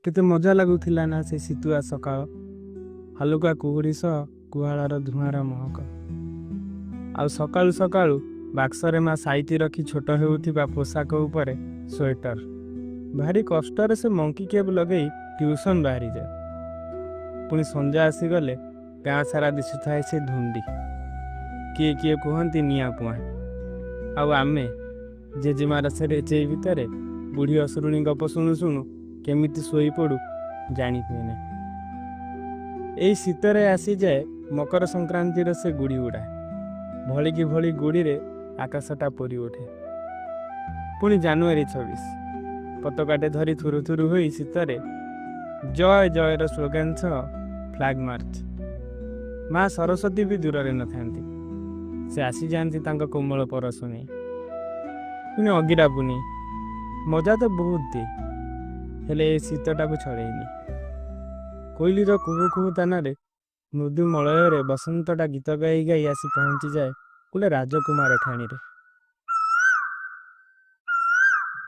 କେତେ ମଜା ଲାଗୁଥିଲା ନା ସେ ଶୀତୁଆ ସକାଳ, ହାଲୁକା କୁହୁଡ଼ି ସହ ଗୁହାଳର ଧୂଆଁର ମହକ। ଆଉ ସକାଳୁ ସକାଳୁ ବାକ୍ସରେ ମା ସାଇତି ରଖି ଛୋଟ ହେଉଥିବା ପୋଷାକ ଉପରେ ସ୍ୱେଟର। ଭାରି କଷ୍ଟରେ ସେ ମଙ୍କି କ୍ୟାପ୍ ଲଗେଇ ଟ୍ୟୁସନ୍ ବାହାରିଯାଏ। ପୁଣି ସଞ୍ଜ ଆସିଗଲେ ଗାଁ ସାରା ଦିଶୁଥାଏ ସେ ଧୁଣ୍ଡି, କିଏ କିଏ କୁହନ୍ତି ନିଆଁ ପୁଆଁ। ଆଉ ଆମେ ଜେଜେମାର ସେ ରେଚେଇ ଭିତରେ ବୁଢ଼ୀ ଅସୁରୁଣୀ ଗପ ଶୁଣୁ ଶୁଣୁ କେମିତି ଶୋଇପଡ଼ୁ ଜାଣି ହୁଏନା। ଏଇ ଶୀତରେ ଆସିଯାଏ ମକର ସଂକ୍ରାନ୍ତିର ସେ ଗୁଡ଼ି ଉଡ଼ା। ଭଳିକି ଭଳି ଗୁଡ଼ିରେ ଆକାଶଟା ପୁରି ଉଠେ। ପୁଣି ଜାନୁଆରୀ 26, ପତାକାଟେ ଧରି ଥୁରୁ ଥୁରୁ ହୋଇ ଶୀତରେ ଜୟ ଜୟର ସ୍ଲୋଗାନ ସହ ଫ୍ଲାଗ ମାର୍ଚ୍ଚ। ମା ସରସ୍ୱତୀ ବି ଦୂରରେ ନଥାନ୍ତି, ସେ ଆସିଯାଆନ୍ତି ତାଙ୍କ କୋମଳ ପରଶ ନେଇ। ପୁଣି ଅଗିରା ପୁନି ମଜା ତ ବହୁତ ଦିଏ, ହେଲେ ଏ ଶୀତଟାକୁ ଛଡ଼େଇନି। କୋଇଲିର କୁହୁ କୁହୁ ତାନରେ ମୃଦୁ ମଳୟରେ ବସନ୍ତଟା ଗୀତ ଗାଇ ଗାଇ ଆସି ପହଞ୍ଚିଯାଏ ଗୋଟେ ରାଜକୁମାର ଠାଣିରେ।